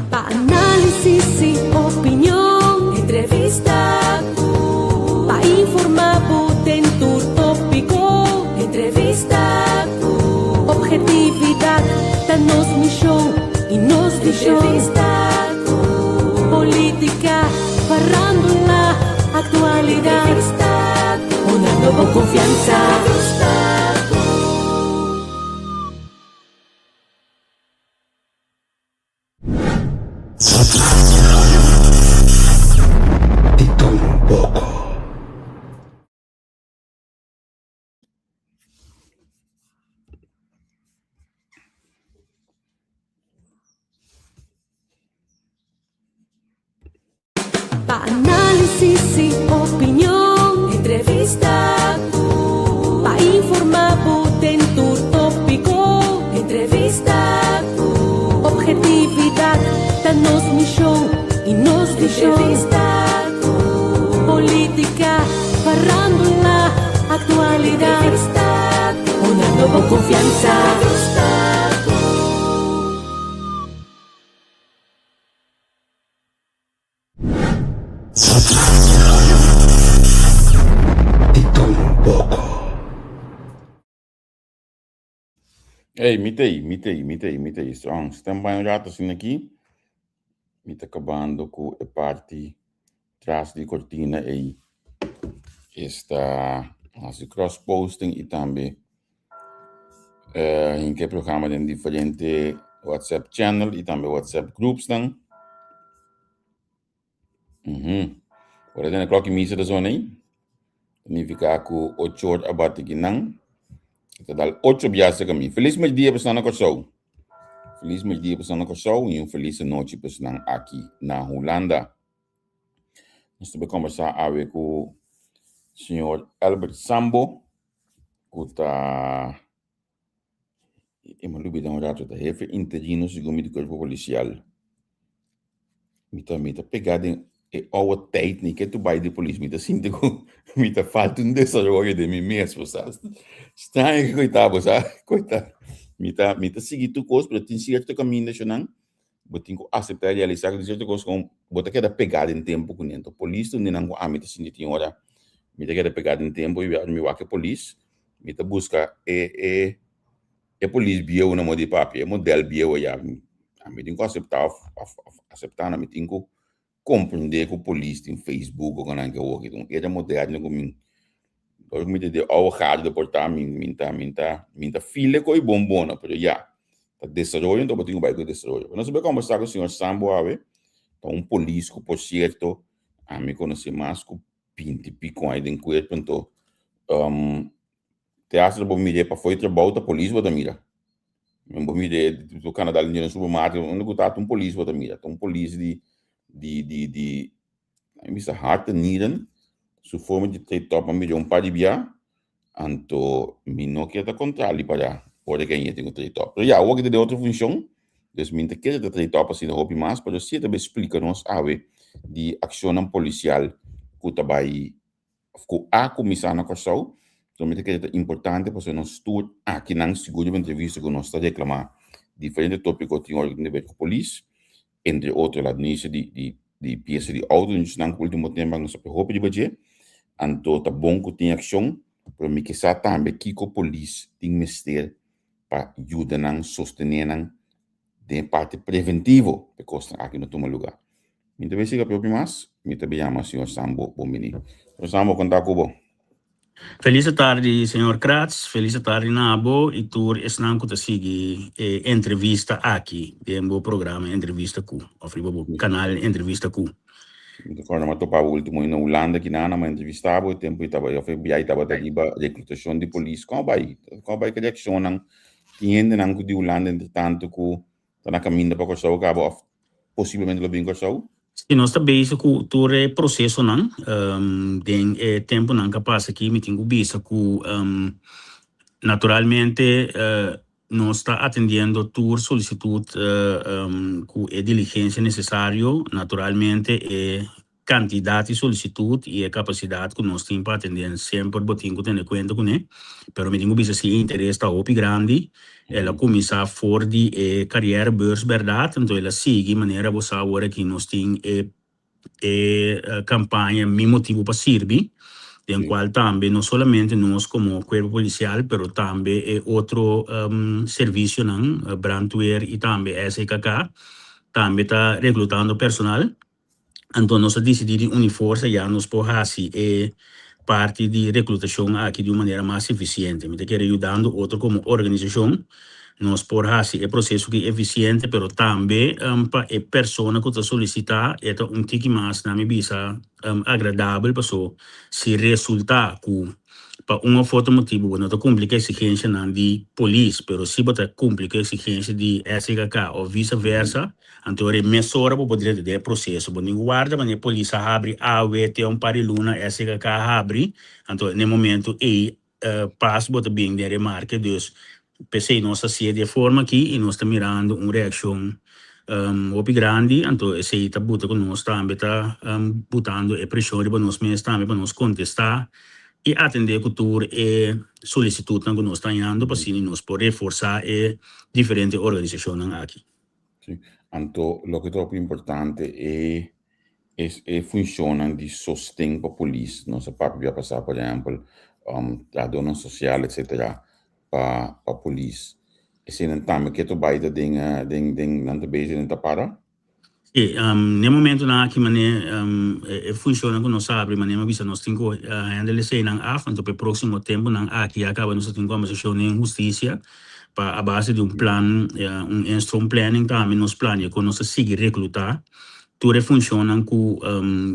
Pa análisis i opinion. Entrevista Ku. Pa informá bo den tur tópiko. Entrevista Ku. Ophetividat ta nos mishon i nos vishon. Entrevista Ku. Polítika, farándula, aktualidat. Entrevista Ku. Dunando bo konfiansa. Entrevista Ku. Di tur un poko. Pa análisis i opinion. Entrevista Ku. Pa informá bo den tur tópiko. Entrevista Ku. Ophetividat ta nos mishon i nos vishon. Entrevista Ku. Polítika, farándula, aktualidat. Entrevista Ku. Dunando bo konfiansa. Entrevista Ku. Di tur un poko. Ey, mi t'ey, mi t'ey, mi t'ey, mi t'ey. Strong. Stand by un rato asina aki. Mi ta kabando ku e parti tras di kortina ey. Esta hasi cross posting i tambe hinka e programa den diferente WhatsApp channel i tambe WhatsApp groupsnan. Ora den e klok i misa ta zona ei, ta nifiká ku ocho or a bati kinan. E ta dal ocho biaha serka mi. Felis merdia pa esnan na Kòrsou. Felis merdia pa esnan na Kòrsou i un felis anochi pa esnan aki na Hulanda. Nos ta bai kòmbersá awe ku señor Albert Sambo ku ta e mi a lubida un rato ta hefe interino segun mi di kuerpo polisial. Mi ta mi ta pegá den e ouwe tijd ni ke tu bai di polis mi ta sinti ku mi ta falta un desaroyo den mi mes bo sa. Straño ke koitá bo sa koitá mi ta mi ta sigui tur kos pero tin sierto kaminda eshonan Bo tin ku aseptá i realisá ku tin sierto kos ku bo ta keda pegá den tempu kuné. Anto polis ta un di nan ku ami ta sinti tin ora mi ta keda pegá den tempu i mi wak e polis, mi ta buska e e e polis bieu na moda di papia, e modèl bieu ayá. Ami tin ku aseptá òf òf òf aseptá no, mi tin ku komprendé ku polis tin Facebook o nan ke woki. Un era moderno ku mi ora ku mi ta di ouwe garde por ta mi mi ta mi ta mi ta feel ku e bon bono pero ya ta desaroyo anto bo tin ku bai ku e desaroyo. Nos a bai kombersá ku señor Sambo awe ta un polis ku por sierto ami konosé mas ku binti piko aña den kuerpo anto te hasta bo mir'é pafó di trabou ta polis bo ta mira. Bo mira bo kana dal den supermarket unda ku ta ta un polis bo ta mira ta un polis di di di di mi bisa hart en nieren su forma di trade top a mira un par di bia anto mi no kier ta kontrali para ora ke aña tin ku trade top pero ya awor ke ta den otro funshon dus mi ta kere ta trade top asina hopi mas pero si e ta bai splika nos awe di akshonnan polisial ku ta bai of ku a kuminsá na Kòrsou, so mi ta kere ta importante pasobra nos tur akinan sigur riba entrevista ku nos ta reklamá diferente tópiko tin ora ku tin di ber ku polis, entre otro ladronisia di di di piesa di outo nan ku último tempu a nos a hopi riba dje, anto ta bon ku tin akshon, pero mi ke sa tambe kiko polis tin mester pa yuda nan sostené nan den e parti preventivo e kosnan aki no tuma luga. Mi ta bay siga propio mas, mi ta bay yama señor Sambo bon bini. Señor Sambo, kon ta ku bo? Felis atardi señor Kratz, felis atardi na bo y tur esnan cu ta sigui e entrevista aki den bo programa Entrevista Cu of riba bo canal Entrevista Cu. Mi ta corda mi a topa bo ultimo na Hulanda kinana, mi a entrevista bo e tempo y tabata of e biaha tabata riba reclutacion di polis. Con a bay? Con a bay cu reaccionnan? Tin hendenan ku di Hulanda entre tantu ku ta na kaminda pa Kòrsou kaba òf posiblemente lo bin Kòrsou? Si, nos ta bezig ku tur e prosesonan. Den e tempunan ku a pasa aki mi tin ku bisa ku naturalmente nos ta atendiendo tur solisitut ku e diligensia nesesario. Naturalmente e. kantidat di solisitut i e kapasidat ku nos tin pa atendé semper bo tin ku tene kuenta kuné. Pero mi tin ku bisa si e interes ta hopi grandi. El a kuminsá for di e carrièrebeurs bèrdat, anto el a sigui manera bo sa awor aki nos tin e e kampaña Mi Motibu pa Sirbi, den kual tambe no solamente nos komo kuerpo polisial pero tambe e otro servisionan, brandweer i tambe SEKK, tambe ta reklutando personal. Anto nos a disidí di uni forsa ya nos por hasi e parti di reklutashon aki di un manera mas efisiente. Mi ta kere yudando otro komo organisashon nos por hasi e proseso aki efisiente pero tambe pa e persona ku ta solisitá e ta un tiki mas na mi bisa agradabel paso si resultá ku pa un òf otro motibu bo no ta kumpli ku eksigensianan di polis pero si bo ta kumpli ku eksigensia di SKK òf visa versa anto ora e mesora bo por drenta den e proseso. Bo tin ku warda manera polis a habri awe te un par di luna SKK a habri anto na e momento ei pas bo ta bin den remarke dus p'esei nos a hasié di e forma aki i nos ta mirando un reakshon hopi grandi anto esei ta buta ku nos tambe ta butando e preshon riba nos mes tambe pa nos kontestá i atendé ku tur e solisitutnan ku nos ta hañando pa asina nos por reforsá e diferente organisashonnan aki. Sí, anto loke ta hopi importante e Es e funcionnan di sosten pa polis, nos a papia bia pasá, por ehempel, trahadónan sosial etcetera pa pa polis. Eseinan tambe ke ta bai ta den den den nan ta bezig den ta para? Sí, n'e momentonan aki manera e funcionnan ku nos a abri manera mi a bisa nos tin ku handle eseinan af, anto pa e próximo temponan aki ya kaba nos a tin kombersashon den hustisia pa a base di un plan, un instroomplaning tambe nos plania kon nos ta sigui reklutá Tur e funcionnan cu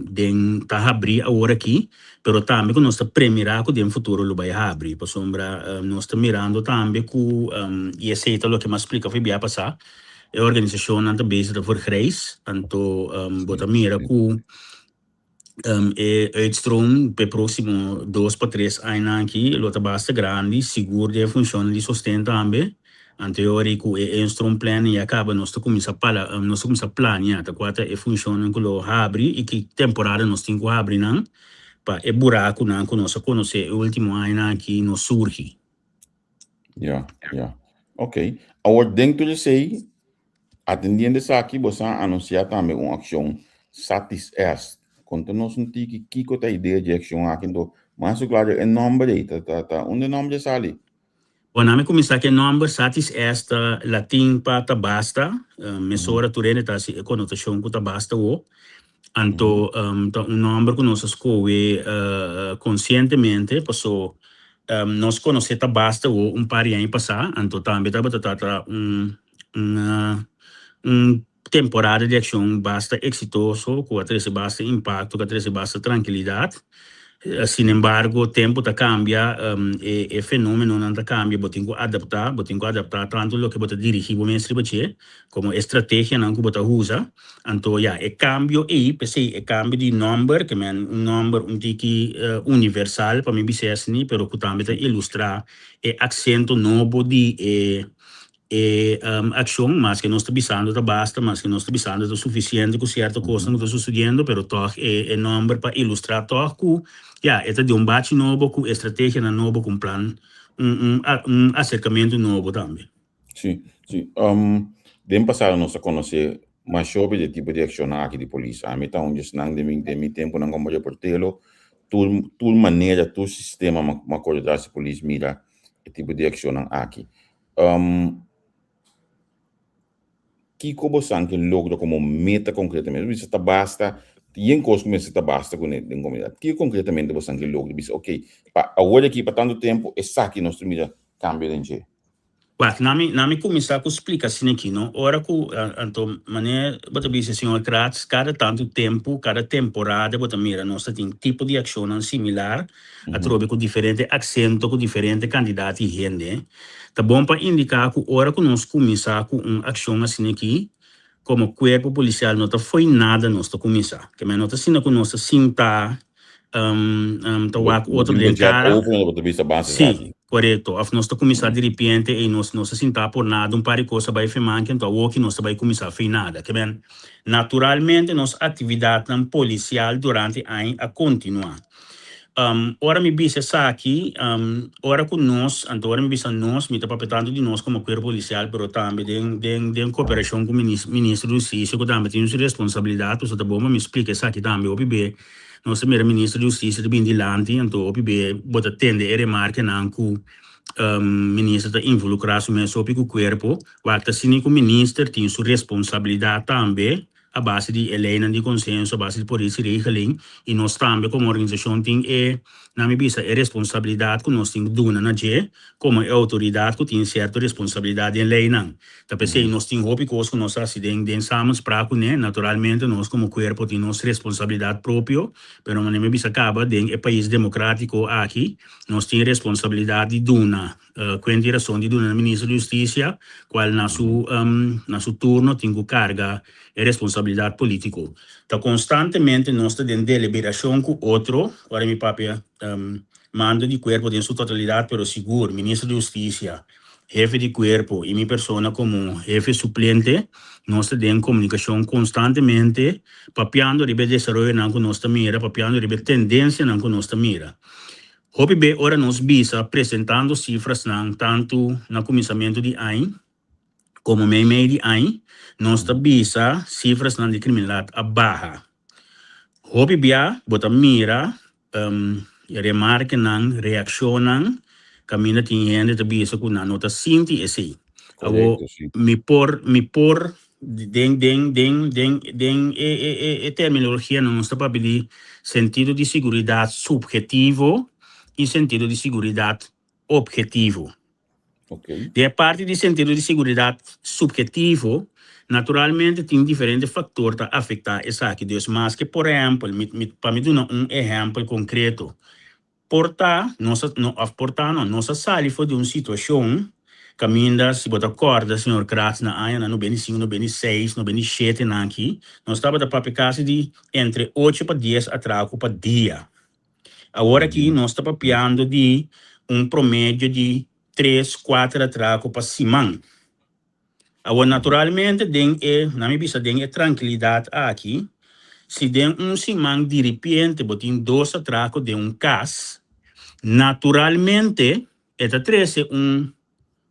den ta habri awor aki, pero tambe cu nos ta premira cu den futuro lo bay habri, pasobra nos ta mirando tambe cu, y esey ta loke mi a splica for bia pasa, e organisacionnan ta bezig ta vergrijs, anto bo ta mira cu E uitstroom p'e próksimo dos pa tres añanan aki lo ta basta grandi, sigur den e funshonnan di sosten tambe. Anto e ora ei ku e instroomplannen ya kaba nos ta kuminsá pala nos ta kuminsá plania ta kua ta e funshonnan ku lo habri i ki temporada nos tin ku habri nan pa e burakunan ku nos a konosé e último añanan aki no surgi. Ya, ya. Ok. Awor den tur esei, atendiendo esaki, boso a anunsiá tambe un akshon Satis Est. Konta nos un tiki kiko ta idea dje akshon aki, anto mas ku klaro e nòmber ei ta ta ta unda e nòmber a sali? Bon, ami kuminsá ku e nòmber Satis Est ta latin pa ta basta, mesora tur hende ta hasi e konotashon ku ta basta wou. Anto ta un nòmber ku nos a skohe konsientemente paso nos konosé ta basta wou un par di aña pasá, anto tambe tabata ta un un temporada di akshon basta eksitoso ku a trese basta impakto, ku a trese basta trankilidat. Sinembargo tempu ta kambia, e fenómenonan ta kambia, bo tin ku adaptá, bo tin ku adaptá tantu loke bo ta dirigí bo mes riba dje komo e strategianan ku bo ta usa. Anto ya, e kambio ei, p'esei e kambio di nòmber, ke men un nòmber un tiki universal pa mi bisa esni, pero ku tambe ta ilustrá e aksento nobo di e E akshon, maske nos ta bisando ta basta, maske nos ta bisando ta sufisiente ku sierto kosnan ku ta susediendo, pero tòg e e nòmber pa ilustrá tòg ku ya, e ta di un bachi nobo ku estrategianan nobo, ku un plan, un un un aserkamentu nobo tambe. Sí, sí. Den pasado nos a konosé masha hopi di e tipo di akshonnan aki di polis. Ami ta un di esnan den mi den mi tempunan komo reportero, tur tur manera, tur sistema mi a kore tras di polis mira e tipo di akshonnan aki. Kiko bosan ke logra komo meta konkretamente? Bo bisa ta basta, yen kos ku mester ta basta kuné den komunidat. Kiko konkretamente bosan ke logra? Bisa ok, pa awor aki pa tantu tempu esaki nos ta mira kambio den dje. Wak, na mi na mi kuminsá ku splika asina aki no, ora ku anto manera bo ta bisa señor Kratz kada tantu tempu, kada temporada bo ta mira nos ta tin tipo di akshonnan similar Atrobe ku diferente aksento, ku diferente kantidat di hende. Ta bon pa indiká ku ora ku nos kuminsá ku un akshon asina aki, komo kuerpo polisial no ta fo'i nada nos ta kuminsá. Ke men no ta asina ku nos ta sinta ta wak otro den kara. Sí. Korekto. Òf nos ta kuminsá diripiente ei nos nos a sintá por nada un par di kos a bai femanki anto awoki nos ta bai kuminsá fei nada. Ke men, naturalmente nos aktividatnan polisial durante aña a kontinuá. Ora mi bisa esaki, ora ku nos, anto ora mi bisa nos, mi ta papia tantu di nos komo kuerpo polisial pero tambe den den den koperashon ku Minister di Hustisia ku tambe tin su responsabilidat, pasobra ta bon pa mi splika esaki tambe hopi be. Nos ta mira Minister di Hustisia ta bin dilanti, anto hopi be bo ta tende e remarkenan ku Minister ta involukrá su mes hopi ku kuerpo. Wak ta asina ku Minister tin su responsabilidat tambe a base di e leinan di konsenso, a base di politieregeling, i nos tambe komo organisashon tin e, nan mi bisa, e responsabilidat ku nos tin ku duna na dje komo e outoridat ku tin sierto responsabilidat den leinan. Ta p'esei nos tin hopi kos ku nos hasi den den samenspraak kuné. Naturalmente nos komo kuerpo tin nos responsabilidat propio, pero manera mi a bisa kaba den e pais demokratiko aki nos tin responsabilidat di duna kuenta i rason di duna na Minister di Hustisia kual na su na su turno tin ku karga e responsabilidat politiko. Ta konstantemente nos ta den deliberashon ku otro, ora mi papia mando di kuerpo den su totalidat pero sigur Minister di Hustisia, Hefe di kuerpo i mi persona komo hefe suplente, nos ta den komunikashon konstantemente papiando riba e desaroyonan ku nos ta mira, papiando riba e tendensianan ku nos ta mira. Hopi be ora nos bisa presentando sifrasnan tantu na kuminsamentu di añ komo meimei di añ, nos ta bisa sifrasnan di kriminalidat a baha. Hopi bia bo ta mira remarkenan, reakshonnan kaminda tin hende ta bisa ku nan no ta sinti esei. Awor mi por mi por den den den den den e e e e terminologianan nos ta papia di sentido di siguridat subhetivo i sentido di siguridat obhetivo. Den e parti di sentido di siguridat subhetivo, naturalmente tin diferente faktor ta afektá esaki. Dus maske por ehèmpel, mi mi pa mi duna un ehèmpel konkreto, por ta nos a no òf por ta no, nos a sali for di un situashon kaminda si bo ta kòrda señor Kratz na añanan 95, 96, 97 nan aki, nos tabata papia kasi di entre ocho pa dies atrako pa dia. Awor aki nos ta papiando di un promedio di tres, kuater atrako pa siman. Awor naturalmente den e, na mi bisa den e trankilidat aki, si den un siman diripiente bo tin dos atrako den un kas, naturalmente e ta trese un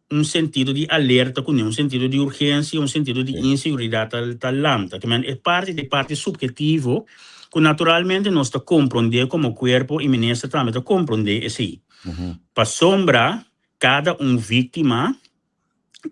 un sentido di alerta kuné, un sentido di urgensia, un sentido di inseguridat ta ta lanta. Te men e parti ta e parti subhetivo ku naturalmente nos ta komprondé komo kuerpo i minister tambe ta komprondé esei. Pasobra kada un víktima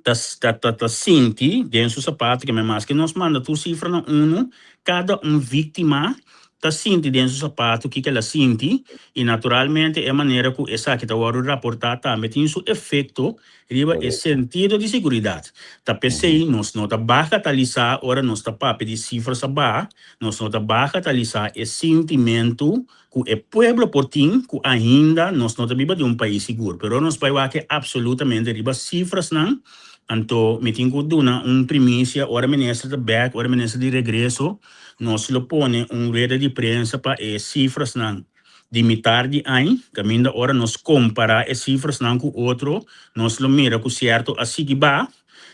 ta ta ta ta sinti den su sapato ke men maske nos manda tur sifranan unu, kada un víktima ta sinti den su sapato kiko el a sinti i naturalmente e manera ku esaki ta wòrdu raportá tambe tin su efekto riba e sentido di seguridat. Ta p'esei nos no ta bagatalisá ora nos ta papia di sifras a baha, nos no ta bagatalisá e sintimentu ku e pueblo por tin ku ainda nos no ta biba den un pais sigur. Pero ora nos bai wak absolutamente riba sifrasnan, anto mi tin ku duna un primisia ora minister ta bèk, ora minister di regreso, Nos lo pone un rueda di prensa pa e sifrasnan di mitar di añ, kaminda ora nos kompará e sifrasnan ku otro, nos lo mira ku sierto a sigui ba,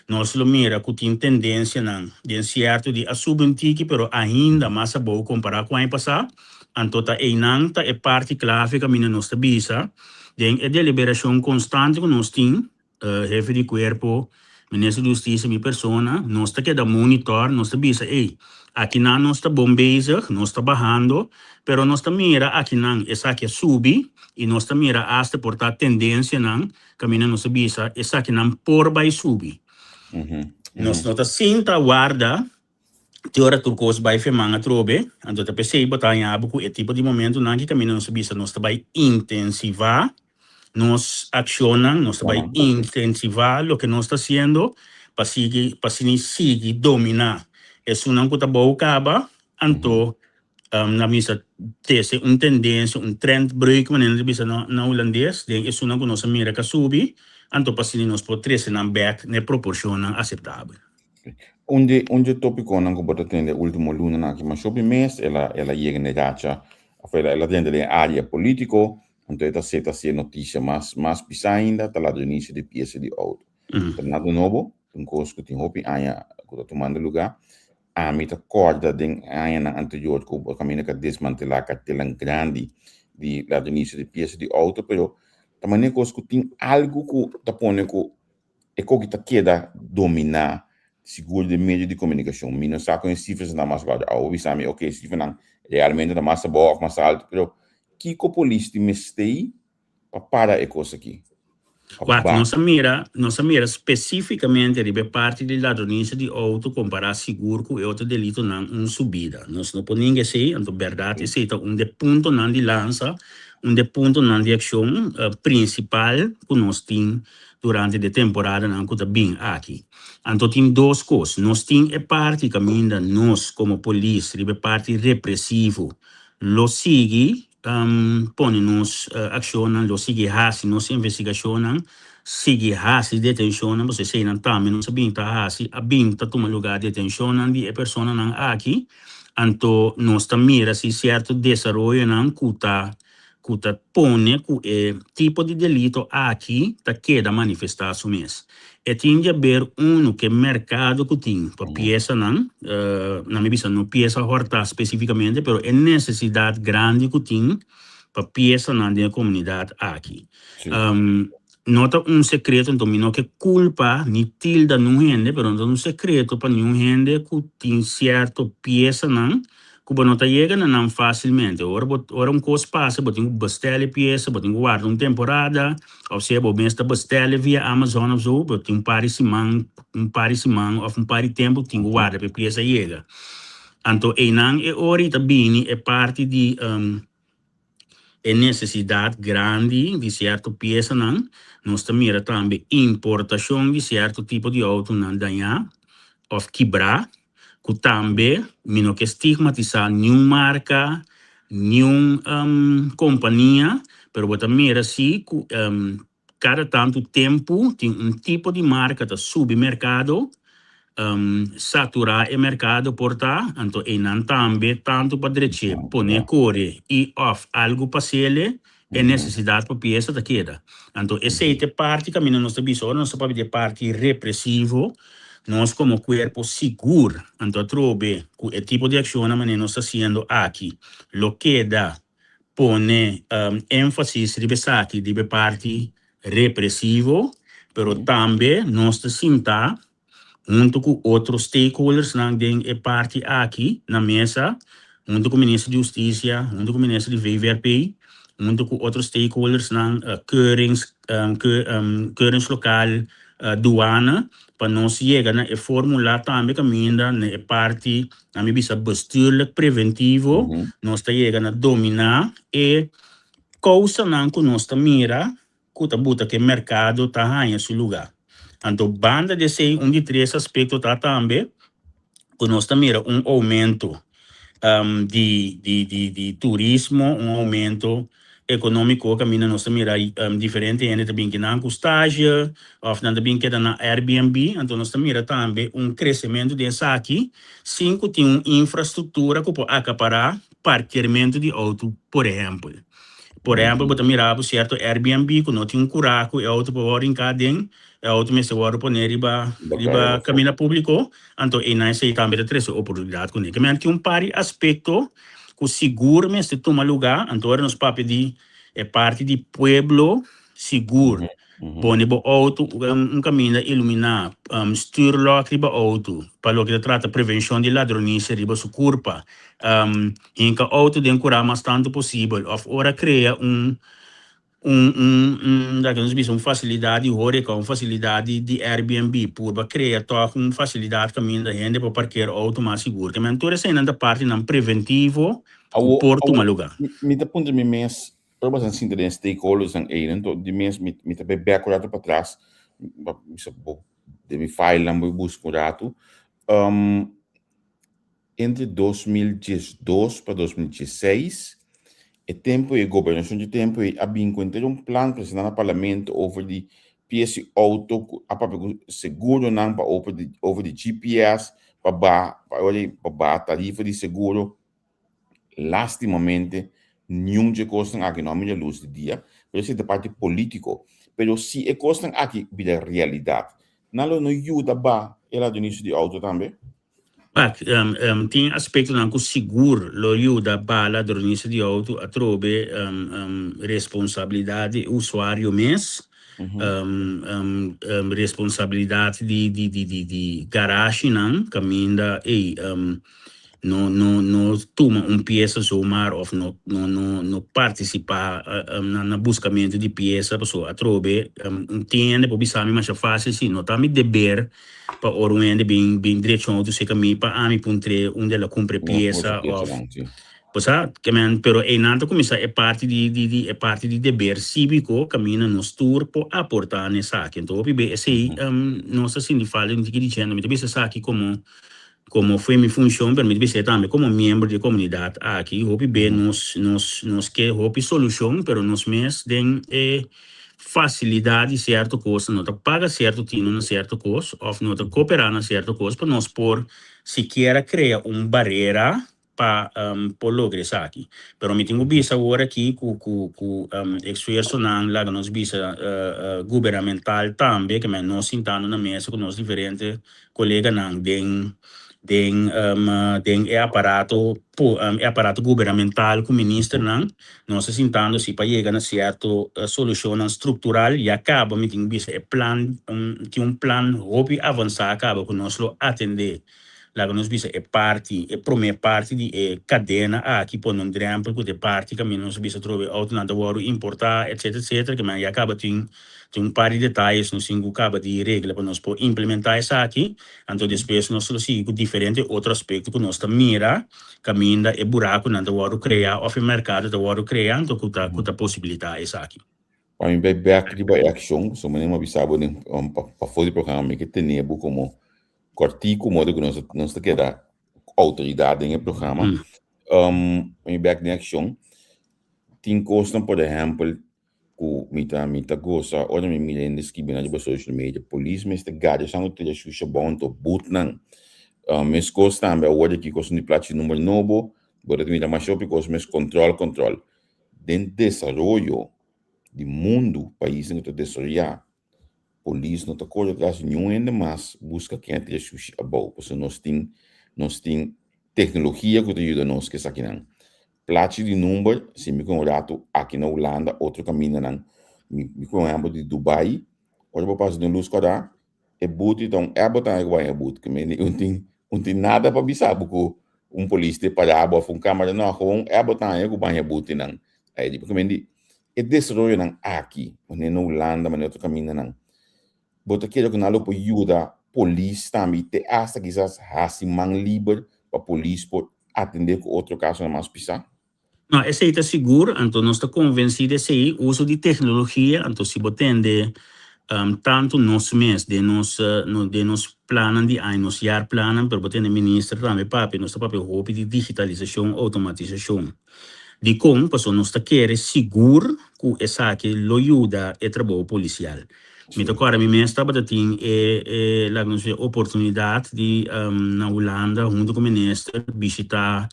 nos lo mira ku tin tendensianan den sierto di a subi un tiki pero ainda mas abou kompará ku aña pasá. Anto ta einan ta e parti klave kaminda nos ta bisa den e deliberashon konstante ku nos tin Hefe di kuerpo, Minister di Hustisia, mi persona, nos ta keda monitor, nos ta bisa ey, akinan nos ta bon bezig, nos ta bahando, pero nos ta mira akinan esaki a subi y nos ta mira hasta por ta tendencianan caminda nos ta bisa esakinan por bay subi. Nos no ta sinta warda Te ora tur kos bai feman atrobe, anto ta p'esei bo ta haña bo ku e tipo di momentunan ki kaminda nos ta bisa nos ta bai intensivá nos akshonnan, nos ta bai intensivá loke nos ta hasiendo pa sigui pa asina sigui dominá esunnan ku ta bou kaba, anto nan bisa tese un tendensia, un trendbreuk manera nan ta bisa na hulandes, den esunnan ku nos a mira ku a subi, anto pa asina nos por trese nan bèk na e proporshonnan aseptabel. Un di un di e tópikonan ku bo ta tende e último lunanan aki mashopi mes el a el a yega na e racha òf el a el a drenta den e área polítiko. Anto e ta ser ta ser notisia mas mas pisá ainda ta ladronisia di piesa di outo. Ta nada nobo, ta un kos ku tin hopi aña ku ta tumando lugá. Ami ta kòrda den añanan anterior ku bo kaminda ka desmantelá kartelnan grandi di ladronisia di piesa di outo, pero ta manera kos ku tin algu ku ta pone ku e koki ta keda dominá sigur den medio di komunikashon. Mi no sa kon e sifras nan mas guarda. Awo bisa mi, oke, e sifranan realmente ta mas abou òf mas altu, pero kiko polis tin mester pa para e kos aki? Òf Wak, ba? nos a mira, nos a mira spesífikamente riba e parti di ladronisia di outo kompará sigur ku e otro delitonan un subida. Nos no por ninga esei, anto bèrdat esei ta un di e puntonan di lansa, un di e puntonan di akshon prinsipal ku nos tin durante di e temporadanan ku ta bin aki. Anto tin dos kos, nos tin e parti kaminda nos komo polis riba e parti represivo lo sigui pone nos akshonnan, lo sigui hasi nos investigashonnan, sigui hasi detenshonnan, pasobra eseinan tambe nos a bin ta hasi, a bin ta tuma lugá detenshonnan di e personanan aki. Anto nos ta mira si sierto desaroyonan ku ta ku ta pone ku e tipo di delito aki ta keda manifestá su mes. E tin di haber unu ku e merkado ku tin pa piesanan, nan mi bisa no piesa hòrtá spesífikamente, pero e nesesidat grandi ku tin pa piesanan den e komunidat aki. No ta un sekreto, anto mi no ke kulpa ni tilda niun hende, pero no ta un sekreto pa niun hende ku tin sierto piesanan ku bo no ta yega na nan fásilmente. Ora bo, ora un kos pasa bo tin ku bestèl e piesa, bo tin ku warda un temporada, òf sea bo mes ta bestèl e via Amazon òf so, bo tin un par di siman, un par di siman òf un par di tempu tin ku warda pa e piesa yega. Anto einan e ora i ta bini e parti di e nesesidat grandi di sierto piesanan, nos ta mira tambe importashon di sierto tipo di outonan dañá òf kibrá, ku tambe mi no ke stigmatisá niun marka, niun kompania, pero bo ta mira si ku Kada tantu tempu tin un tipo di marka ta subi merkado, saturá e merkado por ta, anto einan tambe tantu pa drech'é, pon'é kore i òf algu pas'ele, e nesesidat pa piesa ta keda. Anto esei ta e parti kaminda nos ta bisa ora nos ta papia di e parti represivo, nos komo kuerpo sigur anto atrobe ku e tipo di akshonnan manera nos ta hasiendo aki lo keda pone énfasis riba esaki riba e parti represivo, pero tambe nos ta sinta hunto ku otro stakeholdersnan den e parti aki na mesa, hunto ku Minister di Hustisia, hunto ku Minister di VVRP, hunto ku otro stakeholdersnan, keurings, keuringslokaal, duana, pa nos yega na e formula tambe kaminda na e parti Na mi bisa bestuurlijk preventivo, nos ta yega na dominá e kousanan ku nos ta mira ku ta buta ku e merkado ta haña su lugá. Anto banda di esei un di tres aspekto ta tambe ku nos ta mira un oumento di di di di turismo, un oumento ekonómiko kaminda nos ta mira diferente hende ta bin kinan ku stage òf nan ta bin keda na Airbnb. Anto nos ta mira tambe un kresementu den esaki sin ku tin un infrastruktura ku por akapará parkermentu di outo por ehèmpel. Por ehèmpel bo ta mira bo sierto Airbnb ku no tin un kurá ku e outo por wòrdu hinká aden, e outo mester wòrdu poné riba riba kaminda públiko, anto einan esei tambe ta trese oportunidat kuné. Ke men tin un par di aspekto ku sigur mester tuma lugá, anto ora nos papia di e parti di pueblo sigur, pone bo outo un kaminda iluminá, stuurlok riba outo pa loke ta trata prevenshon di ladronisia riba su kurpa, hinka outo den kurá mas tantu posibel òf ora krea un Un un un laga nos bisa un facilidad di horeca, un facilidad di di Airbnb, purba crea toch un facilidad caminda hende por parkeer auto mas sigur. Te men tur eseinan ta partinan preventivo cu Awo, por awo, tuma lugar. mi, mi ta puntra mi mes, ora bo a sinta den stakeholdersnan ei, anto di mes mi, mi ta bai bek un rato patras, pa bisa bo den mi filenan bo busca un rato. Um, Entre 2012 pa 2016, e tempu ei, gobernashon dje tempu ei a bin ku henter un plan presentá na parlamento over di pies di outo ku a papia ku seguronan pa over di over di GPS pa baha pa ora pa baha tarifa di seguro. Lastimamente. Niun dje kosnan aki no a mira lus di dia, pero esei ta parti polítiko. Pero si e kosnan aki bira realidat, nan lo no yuda ba e ladronicio di outo tambe? Wak, tin aspektonan ku sigur lo yuda ba ladronicio di outo atrobe responsabilidat di e usuario mes, responsabilidat di garashinan kaminda ey No no no tuma un piesa zomaar of no no no no participa na na buscamento di piesa pasobra atrobe un tin hende por bisa mi masha facil si no ta mi deber pa ora un hende bin bin drecha un auto cerca mi pa ami puntr'e unda el a cumpra e piesa of bo sa ke men pero eynan ta cuminsa e parti di di di e parti di deber civico caminda nos tur por aporta na esaki enton hopi be esey nos ta sinti falta di tiki diciendo mi ta bisa esaki como Komo fue mi funshon, pero mi ta bis'é tambe komo miembro di e komunidat aki, hopi be nos nos nos ke hopi solushon, pero nos mes den e fasilidat di sierto kos no ta paga sierto tino na sierto kos òf no ta koperá na sierto kos pa nos por sikiera krea un barera pa por logra esaki. Pero mi tin ku bisa awor aki ku ku ku esfuersonan laga nos bisa gubernamental tambe ke men nos sintando na mesa ku nos diferente koleganan den den den e aparato e aparato gubernamental ku ministernan nos ta sintando si pa yega na sierto solushonnan struktural ya kaba mi tin ku bisa e plan tin un plan hopi avansá kaba ku nos lo atendé Laga nos bisa e parti, e promé parti di e kadena aki pone un drèmpel ku ta e parti kaminda nos a bisa trobe e outonan ta wòrdu importá etsetera etsetera ke men ya kaba tin tin un par di detayes nos tin ku kaba di regla pa nos por implementá esaki anto despues nos lo sigui ku diferente otro aspekto ku nos ta mira kaminda e burakunan ta wòrdu kreá òf e merkado ta wòrdu kreá anto ku ta ku ta posibilitá esaki. Pa mi bai bèk riba e akshon, pasobra mi a bisa bo den pafó di programa mi ke tene bo komo Kòrtiku modo ku nos nos ta keda outoridat den e programa. Mi bèk den akshon. Tin kosnan por ehèmpel ku mi ta mi ta gosa ora mi mira hende skibi nan riba social media, polis mester gada esun ku tira shusha bon anto butnan. Meskos tambe awor aki kos di plachi number nobo, bo ta mira masha hopi kos mes kòntròl kòntròl. Den desaroyo di mundu paisnan ku ta desaroyá Polis no ta kore tras niun hende mas buska ken a tira shushi abou, pasobra nos tin nos tin teknologia ku ta yuda nos ku esakinan. Plachi di number, si mi ku un ratu aki na Hulanda otro kamindanan, mi mi ku un ehèmpel di Dubai, ora bo pasa den lus kòrda, e buti ta un app bo ta haña ku bai e but, ke mende un tin un tin nada pa bisa bo ku un polis ta para bo òf un kamera, no, gewoon un app bo ta haña ku baña butinan. Ai di, ke mende E desaroyonan aki, manera na Hulanda, manera otro kamindanan, bo ta kere ku nan lo por yuda polis tambe i te asta kisas hasi man liber pa polis por atendé ku otro kasonan mas pisá? No, esei ta sigur, anto nos ta konvensí di esei, uso di teknologia, anto si bo tende tantu nos mes den nos den nos plannan di aña, nos jaarplannan, pero bo tende minister tambe papia, nos ta papia hopi di digitalisashon, outomatisashon. Dikon? Pasobra nos ta kere sigur ku esaki lo yuda e trabou polisial. Mi ta kòrda mi mes tabata tin e e laga nos bisa oportunidat di na Hulanda huntu ku minister bishita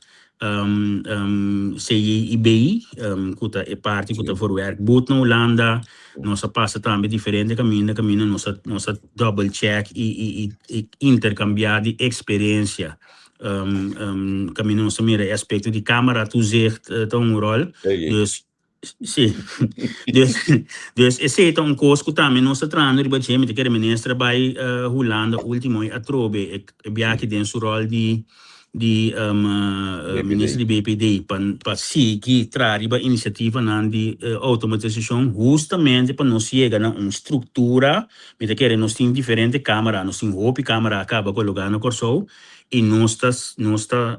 CJIB ku ta e parti ku ta verwerk boet na Hulanda. Nos a pasa tambe diferente kaminda kaminda nos a nos a double check i i i interkambiá di eksperensia. Kaminda nos ta mira e aspekto di kamera toezicht ta un ròl. Dus, si. Dus, dus esei ta un kos ku tambe nos ta trahando riba dje. Mi ta kere minister a bai Hulanda ultimo i atrobe e biaha den su ròl di di minister di BPD pa pa sigui traha riba inisiativanan di outomatisashon hustamente pa nos yega na un struktura. Mi ta kere nos tin diferente kamera, nos tin hopi kamera a kaba koloká na Kòrsou. I nos ta nos ta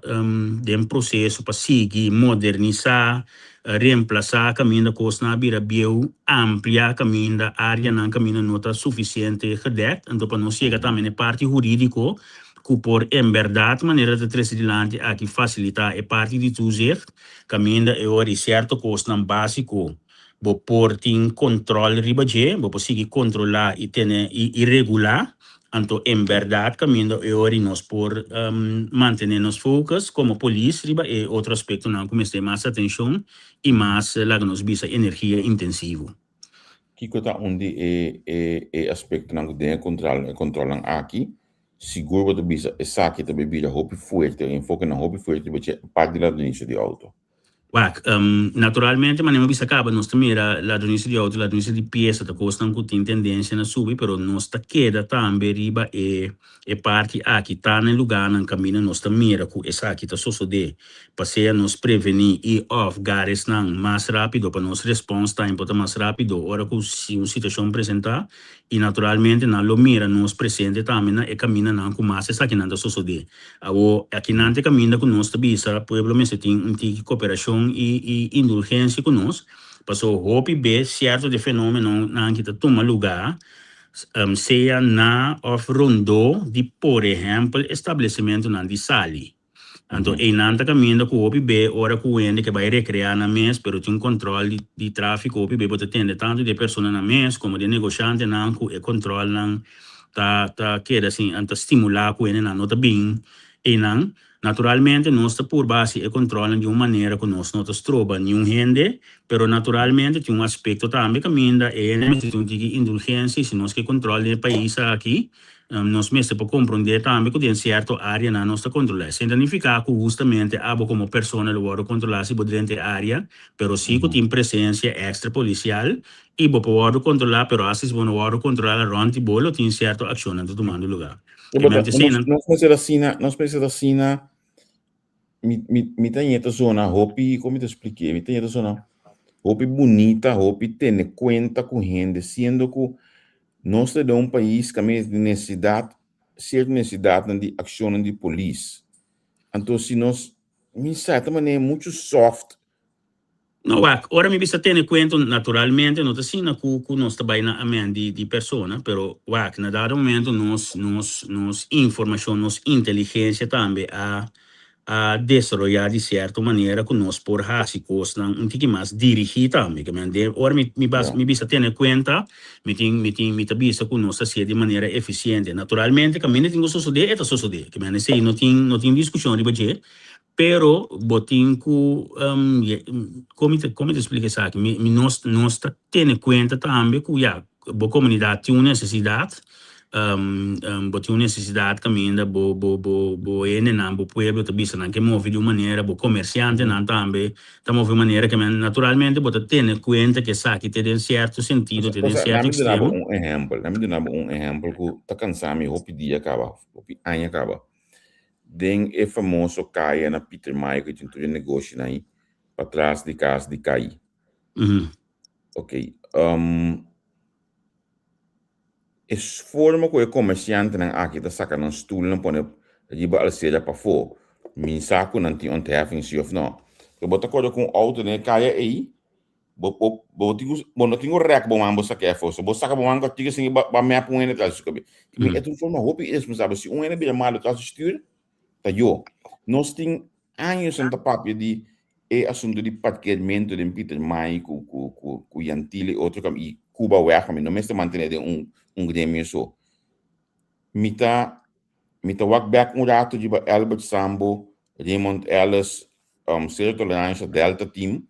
den proseso pa sigui modernisá, remplasá kaminda kosnan a bira bieu, amplia kaminda áreanan kaminda no ta sufisiente gedèkt. Anto pa nos yega tambe na e parti hurídiko ku por en bèrdat manera ta trese dilanti aki fasilitá e parti di toezicht kaminda e ora di sierto kosnan básiko Bo por tin control riba dje, bo por sigui controla y tene y regula. Anto en berdad caminda e ora y nos por mantene nos focus como polis riba e otro aspectonan cu mester mas atencion y mas, laga nos bisa, energia intensivo. Kico ta un di e e e aspectonan cu den e control e controlnan aki sigur bo ta bisa esaki ta bay bira hopi fuerte, e enfokenan hopi fuerte riba dje apart di ladronisia di auto? Wak, naturalmente manera mi bisa caba nos ta mira ladronisia di auto, ladronisia di pieza ta cosnan cu tin tendencia na subi pero nos ta keda tambe riba e e parti aki ta na e lugarnan caminda nos ta mira cu esaki ta sosode pa sea nos preveni y of gara esnan mas rapido pa nos response time por ta mas rapido ora cu si un situacion presenta y naturalmente nan lo mira nos presente tambe na e camindanan cu mas esakinan ta sosode. Awor, akinan ta e kaminda ku nos ta bisa pueblo mester tin un tiki koperashon i i indulgensia ku nos, paso hopi bes sierto di e fenomenonan ki ta tuma lugá, sea na òf rondó di por ehèmpel establesimentunan di sali. Anto einan ta kaminda ku hopi be ora ku hende ke bai rekreá nan mes pero tin un kòntròl di di tráfiko hopi be bo ta tende tantu di e personanan mes komo di e negoshantenan ku e kòntròlnan ta ta keda sin ta stimulá ku hendenan no ta bin einan. Naturalmente nos ta purba hasi e kòntròlnan di un manera ku nos no ta stroba niun hende, pero naturalmente tin un aspekto tambe kaminda e hende mester tin un tiki indulgensia i si nos ke kòntròl den e pais aki nos mester por komprondé tambe ku den sierto áreanan nos ta kontrolá. Esei ta nifiká ku hustamente abo komo persona lo wòrdu kontrolá si bo drenta e área, pero si ku tin presensia èkstra polisial I bo por wòrdu kontrolá, pero asta si bo no wòrdu kontrolá la rònt di bo lo tin sierto akshonnan ta tumando lugá. E mente esei nan. Nos mester asina, nos mester asina, mi, mi, mi ta ñe ta zona hopi, kon mi ta splik'é? Mi ta ñe ta zona hopi bunita, hopi tene kuenta ku hende, siendo ku nos ta den un pais kaminda tin nesesidat, sierto nesesidatnan di akshonnan di polis. Anto si nos, mi sa, ta manera muchu soft. No wak, ora mi bisa tene cuento, naturalmente no ta asina cu cu nos ta bay na amen di di persona, pero wak, na dado momento nos nos nos informacion, nos inteligencia tambe a a desaroya di cierto manera cu nos por haci cosnan un tiki mas dirigi tambe. Ke men den ora mi mi bas mi bisa tene cuenta, mi tin mi tin mi ta bisa cu nos ta hacié di manera eficiente. Naturalmente caminda tin cu sosode, e ta sosode. Ke men esey no tin no tin discusion riba dje. Pero bo tin ku, kon mi ta kon mi ta splika esaki? Mi mi nos nos ta tene kuenta tambe ku ya bo komunidat tin un nesesidat, bo tin un nesesidat kaminda bo bo bo bo hendenan, bo pueblo ta bisa nan ke move di un manera, bo komersiantenan tambe ta move di un manera ke men naturalmente bo ta tene kuenta ku esaki te den sierto sentido, te den sierto ekstremo. Lami duna bo un ehèmpel, lami duna bo un ehèmpel ku ta kansa mi hopi dia kaba, hopi aña kaba. Den e famoso kaya na Pietermaai ku tin tur e negoshinan ei patras di kas di Kai. Ok, e forma ku e komersiantenan aki ta saka nan stulnan pone riba alsera pafó, mi sa ku nan tin ontheffing si òf no. Pero bo ta kore ku un outo den e kaya ei, Bo bo bo tin ku bo no tin ku rèk bo man bo sak'é afó. So bo saka bo man kòrtiku sin bo a mèp un hende tras di su kabes. Mi e ta un forma hopi iresponsabel. Si un hende bira malu tras di stür, ta yo. Nos tin añosnan ta papia di e asuntu di parkeermentu den Pietermaai ku ku ku ku Yantila i otro kam i Cubaweg. Mi no mester mantené den un un gremio so. Mi ta mi ta wak bèk un ratu riba Albert Sambo, Raymond Ellis, Zero Tolerancia, Delta Team.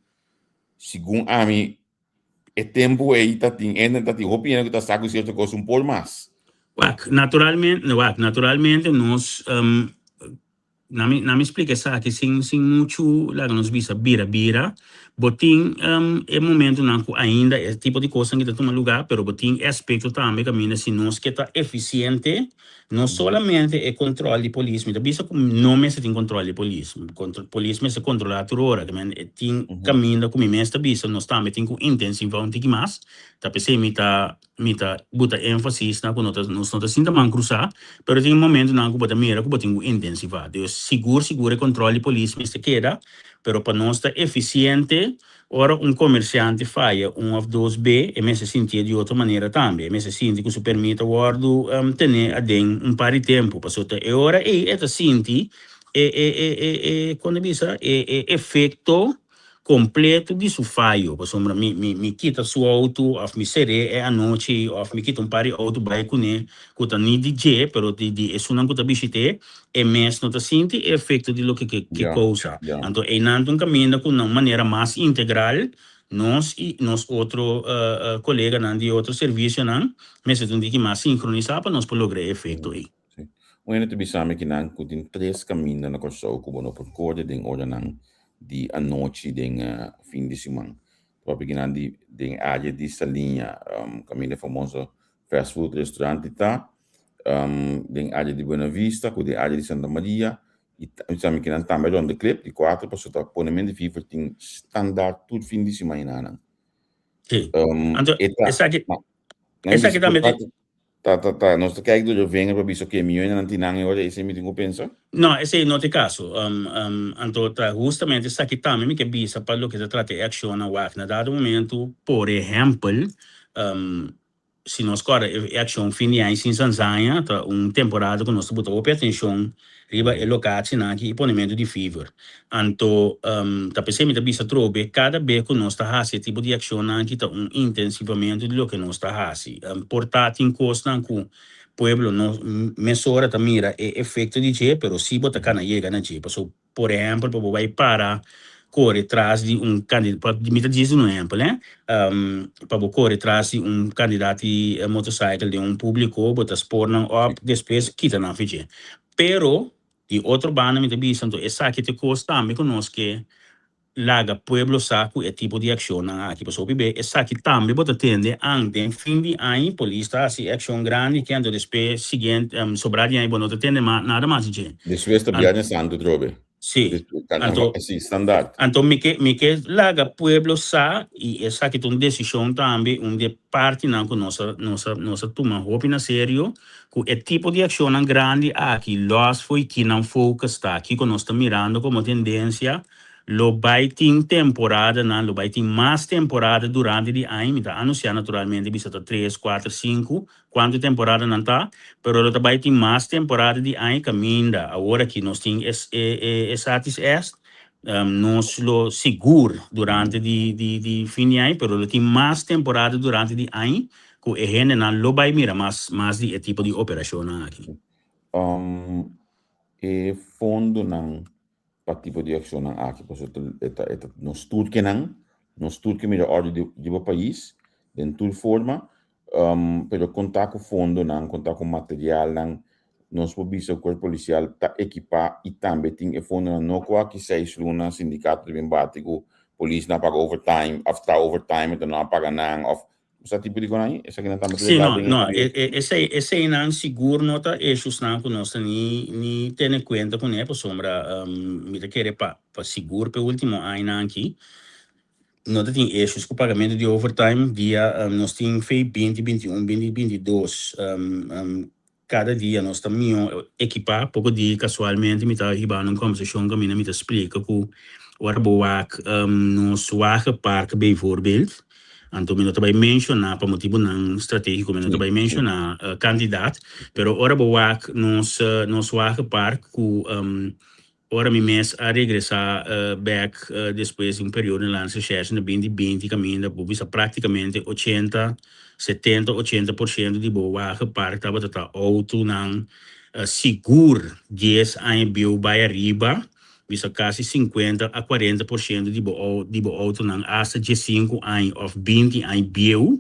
Segun ami, e tempu ei ta tin hende, ta tin hopi hende ku ta sa ku sierto kos un por mas. Wak, naturalmente, wak, naturalmente nos, na mi, na mi splika esaki sin, sin muchu, laga nos bisa, bira bira. Bo tin e momentunan ku ainda e tipo di kosnan ki ta tuma lugá, pero bo tin e aspekto tambe kaminda si nos ke ta efisiente, No solamente e control di polis, mi ta bisa cu no mester tin control di polis. Polis mester controla tur ora, ke men e tin caminda cu mi mes ta bisa nos tambe tin cu intensiva un tiki mas. Ta p'esey mi ta mi ta buta enfasis na cu no ta nos no ta sinta man crusa, pero tin momentonan cu bo ta mira cu bo tin cu intensiva. Dus sigur sigur e control di polis mester keda, pero pa nos ta eficiente Ora un komersiante faya un òf dos be, e mester sintié di otro manera tambe. E mester sinti ku su permit a wòrdu tené aden un par di tempu, pasobra ta e ora ei e ta sinti e e e e e kon ta bisa e e efekto kompleto di su fayo, pasobra mi kita su outo òf mi ser'é e anochi òf mi kita un par di outo bai kuné ku ta ni di dje pero di di esunnan ku ta bishit'é, e mes no ta sinti e efekto di loke ke kousa. Anto einan ta un kaminda ku na un manera mas integral nos i nos otro koleganan di otro servisionan mester ta un tiki mas sinkronisá pa nos por logra e efekto ei. Sí. Un hende ta bisa mi kinan ku tin tres kaminda na Kòrsou ku bo no por kore den oranan di anochi den fin di siman. Ta papia kinan di den área di Saliña, kaminda e famoso fast food restaurant ta, den área di Buena Vista ku den área di Santa Maria i ta mi kinan tambe rònt de klip di kuater pasobra ta ponemen di fifa tin standaard tur fin di siman hinanan. Sí. Anto esaki esaki tambe tin. Ta ta ta nos ta kijk door de vinger pa bisa oke mi yoinan tin nan e ora esei mi tin ku pensa? No, esei no ta e kaso. Anto ta hustamente esaki tambe mi ke bisa pa loke ta trata e akshonnan wak. Na dado momento, por ehèmpel, si nos kòrda e akshon fin di aña sin Sanzaña ta un temporada ku nos ta buta hopi atenshon riba e lokatsinan aki i ponementu di fever. Anto ta p'esei mi ta bisa atrobe, kada be ku nos ta hasi e tipo di akshonnan aki ta un intensivamentu di loke nos ta hasi. Por ta tin kosnan ku pueblo no mesora ta mira e efekto di dje, pero si bo ta kana yega na dje. Pasobra, por ehèmpel, pa bo bai para kore tras di un kandidato, mi ta djis un ehèmpel, hè, pa bo kore tras di un kandidat di motosaikel den un públiko, bo ta spor nan òp, despues kita nan fi dje. Pero Di otro banda mi ta bisa anto esaki ta e kos tambe ku nos ke laga pueblo sa ku e tipo di akshonnan aki. Pasobra hopi be esaki tambe bo ta tende an den fin di aña polis ta hasi e akshon grandi ke anto despues siguiente sobra di aña bo no ta tende mas nada mas di dje. Despues ta Biernes Santu trobe. Sí. Anto, Sí, standaard. anto mi ke mi ke laga pueblo sa i esaki ta un desishon tambe un di e partinan ku nos a nos a nos a tuma hopi na serio ku e tipo di akshonnan grandi aki lòs fo'i ki nan focus ta, kiko nos ta mirando komo tendensia, lo bai tin temporadanan, lo bai tin mas temporada durante di aña, mi ta anunsiá naturalmente bisa ta tres, kuater, sinku, Cuanto temporada nan ta, pero lo ta bay tin mas temporada di aña caminda. Awor aki nos tin e e e Satis Est, nos lo sigur durante di di di fin di aña, pero lo tin mas temporada durante di aña cu e hendenan lo bay mira mas mas di e tipo di operacionnan aki. E fondonan pa tipo di accionnan aki, pasobra e ta e ta nos tur ke nan, nos tur ke mira ordo di di bo pais den tur forma, pero konta ku fondonan, konta ku materialnan, nos por bisa ku kuerpo polisial ta ekipá i tambe tin e fondonan, no ku aki seis luna sindikato ta bin bati ku polisnan a paga overtime òf traha overtime enton nan a paga nan òf Sa tipo di konai? Esakinan tambe ta Sí, llegá no, den e no, área. esei, eseinan sigur no ta issuesnan ku nos ta ni, ni tene kuenta kuné pasobra mi ta kere pa, pa sigur p'e último añanan aki no ta tin issues ku pagamentu di overtime dia nos tin fei binti 21, 20 22 Kada dia nos ta mihó ekipá. Poko di kasualmente mi ta hiba na un kòmbersashon kaminda mi ta splika ku ora bo wak nos wagenpark bijvoorbeeld, anto mi no ta bai menshoná pa motibunan stratégiko mi no ta bai menshoná kantidat, pero ora bo wak nos nos wagenpark ku Ora mi mes a regresá bèk despues di un periodo na Landsrecherche na binti binti kaminda bo bisa práktikamente ochenta, setenta, ochenta por shento di bo wagenpark tabata ta outonan sigur dies aña bieu bai ariba, bisa kasi sinkuenta a kuarenta por shento di bo di bo outonan asta diesinku aña òf binti aña bieu.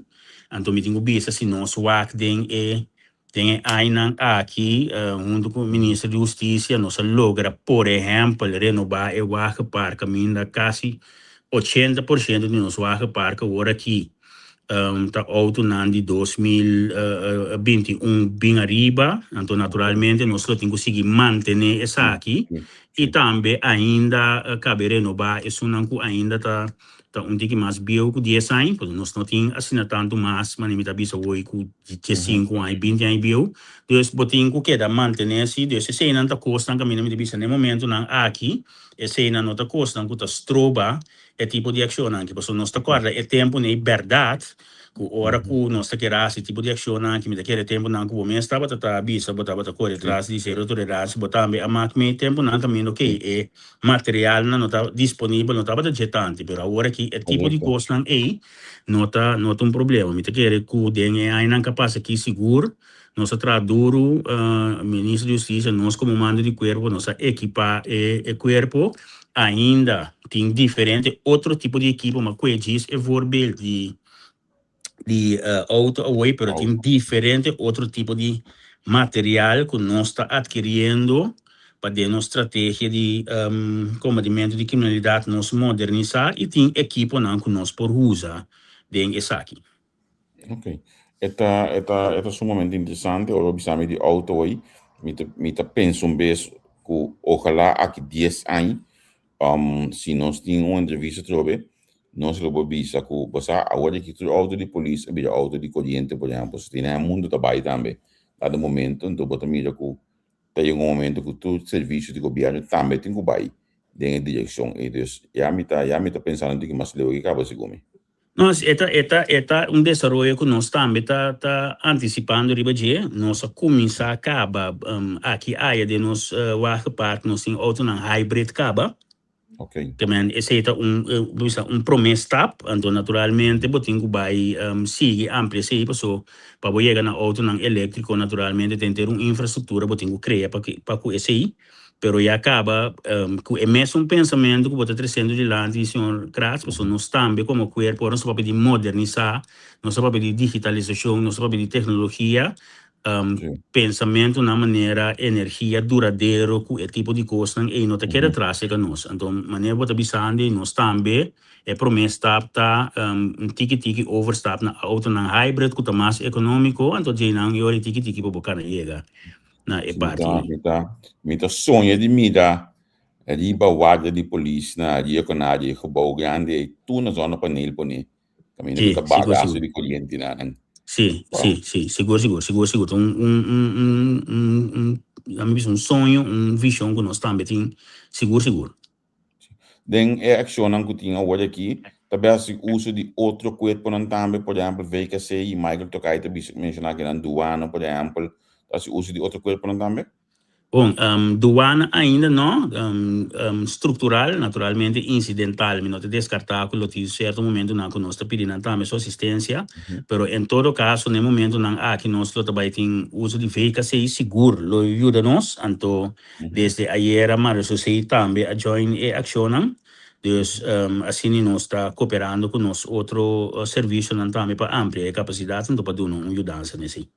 Anto mi tin ku bisa si nos wak den e Den e añanan aki, huntu ku Minister di Hustisia nos a logra por ehèmpel renobá e wagenpark kaminda kasi 80% di nos wagenpark awor aki ta outonan di 2021 bin ariba. Anto naturalmente nos lo tin ku sigui mantené esaki i tambe ainda kabe renobá esunnan ku ainda ta ta un tiki mas bieu ku dies aña, pasobra nos no tin asina tantu mas, manera mi ta bisa hoy, ku diesinku aña, binti aña bieu. Dus bo tin ku keda mantené si. Dus eseinan ta kosnan kaminda mi ta bisa na e momentunan aki, eseinan no ta kosnan ku ta stroba e tipo di akshonnan aki. Pasobra nos ta kòrda e tempu nei bèrdat. Ku ora ku nos ta kere hasi tipo di akshonnan aki, mi ta kere tempunan ku bo mes tabata ta bisa bo tabata kore tras di zero tolerancia, bo tambe a mak mee tempunan kaminda oke e materialnan no ta disponibel, no tabata dje tanti, pero awor aki e tipo di kosnan ei no ta no ta un problema. Mi ta kere ku den e añanan ku a pasa aki sigur nos a traha duru, Minister di Hustisia, nos komo mando di kuerpo nos a ekipá e e kuerpo, ainda tin diferente otro tipo di ekipo, ma kue djis e voorbeeld di di auto awor, pero tin diferente otro tipo di material ku nos ta adkiriendo pa den nos strategia di kombatimentu di kriminalidat nos modernisá i tin ekiponan ku nos por usa den esaki. Ok. E ta, e ta, e ta sumamente interesante. Ora bo bisa mi di auto hoy, mi ta, mi ta pensa un bes ku ojalá aki dies aña, si nos tin un entrevista atrobe, nos lo por bisa ku bo sa awor aki tur auto di polis a bira auto di koriente, por ehempel. So tin e mundo ta bai tambe dado momento, anto bo ta mira ku ta yega un momento ku tur servisio di gobièrnu tambe tin ku bai den e direkshon ei. Dus ya mi ta, ya mi ta pensando un tiki mas leu aki kaba segun mi. No, e ta, e ta, e ta un desaroyo ku nos tambe ta, ta antisipando riba dje. Nos a kuminsá kaba aki aya den nos wagenpark, nos tin outonan hybrid kaba. Ok. Te men esei ta un, bo bisa un promé stap, anto naturalmente bo tin ku bai sigui amplia esei paso pa bo yega na outonan eléktriko naturalmente ta henter un infrastruktura bo tin ku krea pa pa ku esei. Pero ya caba cu e mesun pensamento cu bo ta treciendo dilanti, señor Kratz, pasobra nos tambe como cuerpo ora nos ta papia di modernisa, nos ta papia di digitalisacion, nos ta papia di tecnologia, pensamentonan manera energia duradero cu e tipo di cosnan ey no ta keda tras cerca nos. Anto manera bo ta bisando ey nos tambe e prome stap ta un tiki tiki overstap na autonan hybrid cu ta mas economico, anto djeynan y ora e tiki tiki pa bo cana yega. na e Mi parti ta, ei. mi ta, mi ta soña di mira riba warda di polis na Rio Canario, e gebouw grandi ei, tur na zonnepaneel pone. Kaminda ku Sí, ta sigur, baga asu sigur. di koriente na nan. Sí, Wow. sí, sí, sigur, sigur, sigur, sigur. Ta un, un, un, un, un, un, laat mi bisa un soño, un vision ku nos tambe tin, sigur, sigur. Den e akshonnan ku tin awor aki, ta bai hasi uso di otro kuerponan tambe, por ehèmpel VKC i Michael Tokay ta bisa menshoná kinan duana por ehèmpel, ta hasi uso di otro kuerponan tambe? Bon, duana ainda no, struktural, naturalmente insidental, mi no ta deskartá ku lo tin sierto momentunan ku nos ta pidi nan tambe su asistensia, pero en todo kaso na e momentunan aki nos lo ta bai tin uso di VKC sigur lo yuda nos, anto Desde ayera Mario José tambe a join e accionnan. Dus asina nos ta cooperando cu nos otro servicionan tambe pa amplia e capacidad anto pa duna un yudansa na esey.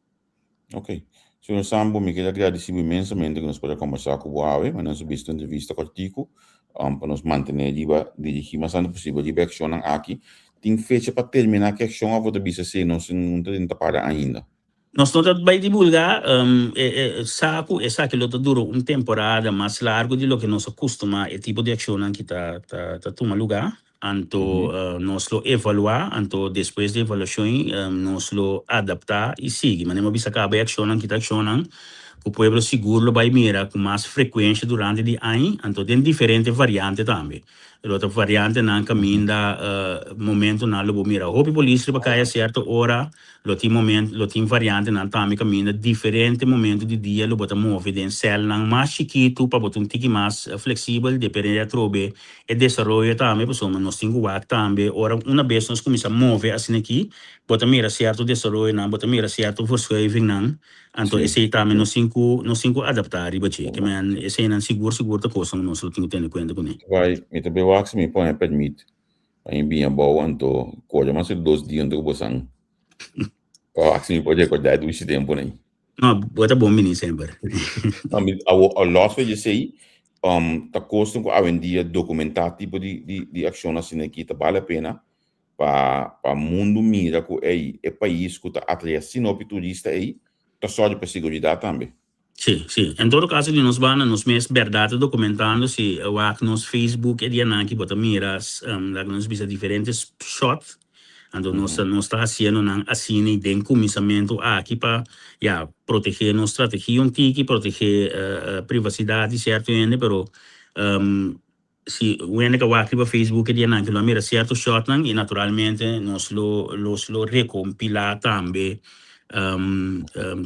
Ok. Señor Sambo, mi kier a gradeci bo inmensamente cu nos por a combersa cu bo awe. Ma nos a bista un entrevista cortico pa nos mantene riba, dirigi mas tanto posibel riba e accionnan aki. Tin fecha pa termina ki accion of bo ta bisa si nos no ta den ta para ainda? Nos no ta bai divulgá e sa ku esaki lo ta dura un temporada mas largu di loke nos a kustumá e tipo di akshonnan ki ta ta tuma lugá. Anto nos lo evaluá, anto despues di evaluashon nos lo adaptá i sigui. Manera mi a bisa kaba e akshonnan ki ta akshonnan ku pueblo sigur lo bai mira ku mas frekuensha durante di aña, anto den diferente variante tambe. Lo ta variantenan kaminda momentonan lo bo mira hopi polis riba kaya sierto ora. Lo tin momento, lo tin variantenan tambe kaminda diferente momento di dia lo bo ta move den sèlnan mas chikitu pa bo ta un tiki mas fleksibel depende atrobe e desaroyo tambe pasobra nos tin ku wak tambe ora una bes nos kuminsá move asina aki bo ta mira sierto desaroyonan bo ta mira sierto verschuivingnan anto esei tambe nos tin ku nos tin ku adaptá riba dje ke men eseinan sigur sigur ta kosnan ku nos lo tin ku tene kuenta kuné. Mi ta bay wak si mi pone permit Pa mi biña bou anto kore mas di dos dia anto ku bo san. Pa wak si mi por rekordá e dushi tempunan. No, bo ta bon bini semper. No, mi awo a los for esei, um, ta kosnan ku awendia dokumentá tipo di di di akshon asina aki ta bale pena pa pa mundu mira ku ei e pais ku ta atrae asina hopi turista ei ta sòru pa seguridat tambe. Sí, sí. En todo caso di nos banda nos mes berdad ta documentando si wak nos Facebook e dianan aki bo ta mira laga nos bisa diferente shot anto nos ta nos ta haciendo nan asina y den cuminsamento aki pa ya protege nos strategia un tiki protege privacidad di cierto hende pero. si un hende ka wak riba Facebook e dianan aki lo a mira sierto shotnan i naturalmente nos lo los lo rekompilá tambe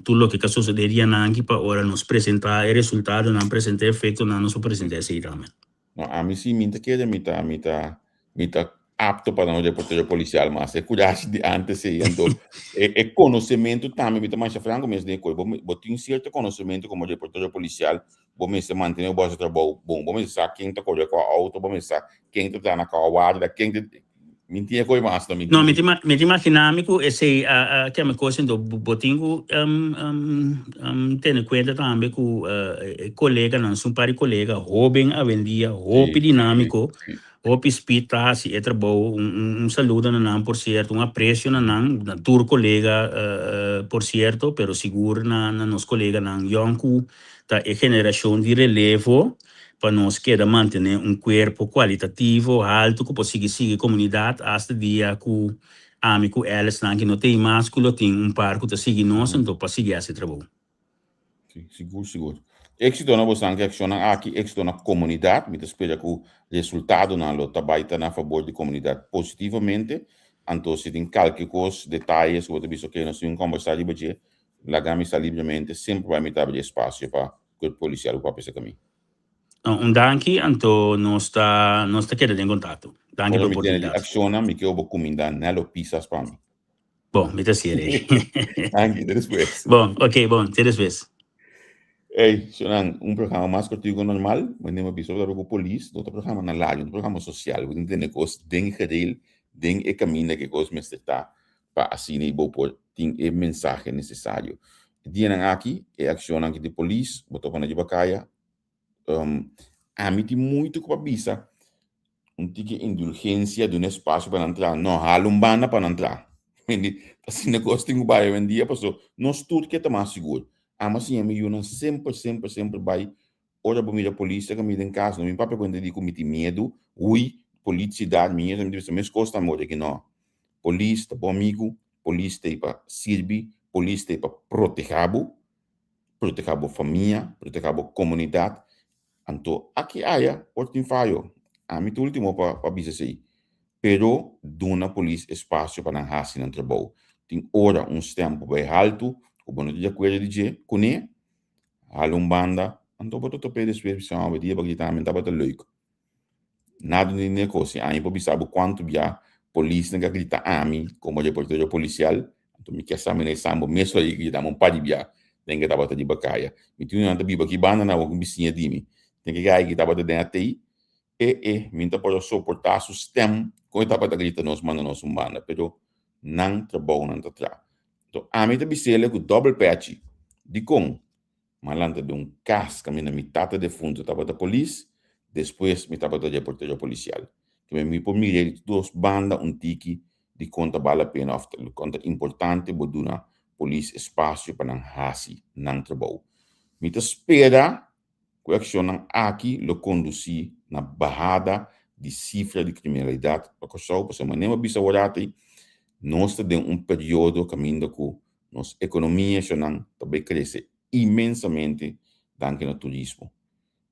tur loke ka sosodé dianan aki pa ora nos presentá e resultadonan, presentá e efektonan nos por presentá esei tambe. No, ami si mi ta kere mi ta mi ta mi ta apto pa un reportero policial mas. E curashi di antes ei, anto e, e conocemento tambe mi ta masha franco mes den bo, bo tin cierto conocemento como reportero policial, bo mester mantene bo trabou bon, bo mester sa ken ta corre cu auto, bo mester sa ken ta traha na cau warda, ken ta mi tin e coi mas no mi No, mi ta mi ta imagina mi cu esey a a keme cos anto bo tin cu tene cuenta tambe cu e coleganan, su un par di colega hoben awendia, hopi dinamico, hopi speed ta haci e trabou. Un saludo na nan por cierto, un aprecio na nan, na tur colega por cierto, pero sigur na nos coleganan yong cu ta e generacion di relevo pa nos keda mantene un cuerpo cualitativo halto cu por sigui sigui comunidad hasta dia cu ami cu Alice nan ki no tin mas cu lo tin un par cu ta sigui nos anto pa sigui haci trabou. Si, sigur, sigur. Éxito na bosan ku akshonnan aki, éxito na komunidat. Mi ta spera ku resultadonan lo ta bai ta na fabor di komunidat positivamente. Anto si tin kalke kos, detayes ku bo ta bisa oke nos tin un kombersá riba dje, laga mi sa libremente, semper bai mi ta abri espasio pa kuerpo polisial ku papia serka mi. Un danki, anto nos ta nos ta keda den kontakto. Danki Ora pa mi tene di oportunidat. akshonnan, mi ke bo kumindá Nello Pisas pa mi. Bon, mi ta sier ei. Danki, te despues. Bon, ok, bon, te despues. Ey, Shonan, un programa mas kortiku ku normal, wanneer mi bisa ku polis, no ta programa na ladio, no ta programa sosial, bo tin tene kos den gereel, den e kaminda ku e kos mester ta pa asina bo por tin e mensahe nesesario. E dianan aki, e akshonnan aki di polis, bo ta pone riba kaya, ami tin muito ku pa bisa, un tiki indulgensia, duna espasio pa nan traha, no hala un banda pa nan traha. Asina kos tin ku bai awendia pasobra nos tur ke ta mas sigur. Amo a siña mi yunan semper, semper, semper bai ora bo mira polis ta camina den cas, no mi papia cuenta di cu mi tin miedu, huy, politie dar, mi mi ta bisa mescos tambe ora ki no. Polis ta bo amigu, polis ta ei pa sirbi, polis ta ei pa proteha bo, proteha bo famia, proteha bo comunidad, Anto aki aya por tin fayo, ami ta ultimo pa pa bisa esei, pero duna polis espasio pa nan hasi nan trabou. Tin ora un stem por bai haltu ku bo no ta di akuerdo di dje kuné, hala un banda, anto bo ta top'é despues bisa homber dia bo grita mi tabata leuk. Nada di ne kos, si ami por bisa bo kuantu bia polisnan ka grita ami komo reportero polisial, anto mi kier sa mi na e sambo mes lo a grita mi un par di bia den ke tabata riba kaya. Mi tin un nan ta biba aki banda nan un bisiña di mi, den ke gai ki tabata den atei, e e mi no ta por a soporta su stem kon e tabata grita nos manda nos un banda, pero nan trabou nan ta traha. Anto ami ta bis'el ku dòbel pèchi, dikon? M'a lanta den un kas kaminda mi tata defuntu tabata polis, despues mi tabata reportero polisial. Keme mi por mira di tur dos banda un tiki di kon ta bal la pena òf kon ta importante bo duna polis espasio pa nan hasi nan trabou. Mi ta spera ku e akshonnan aki lo kondusí na bahada di sifra di kriminalidat pa Kòrsou, pasobra manera mi a bisa aworati, nos ta den un periodo kaminda ku Nos ekonomia shonnan ta bai krese inmensamente danki na turismo.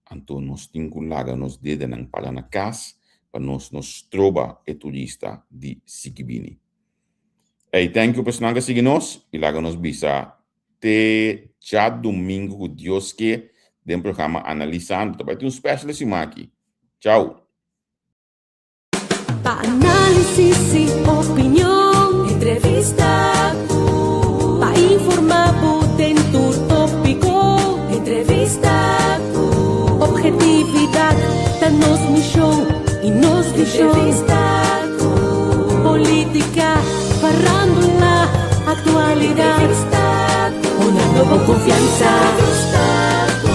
Anto nos tin ku laga nos dedenan para na kas pa nos no stroba e turista di sigui bini. Ey, thank you pa esnan ku a sigui nos i laga nos bisa te djadumingu ku Dios ke den programa Analisando. Ta bai tin un special e siman aki. Chao! Pa análisis y opinion, entrevista cu. Pa informa bo den tur tópico, entrevista cu. Objetividad ta nos mision y nos vision. Entrevista cu. Política, farándula, actualidad. Entrevista cu. Honrando bo confianza. Entrevista cu.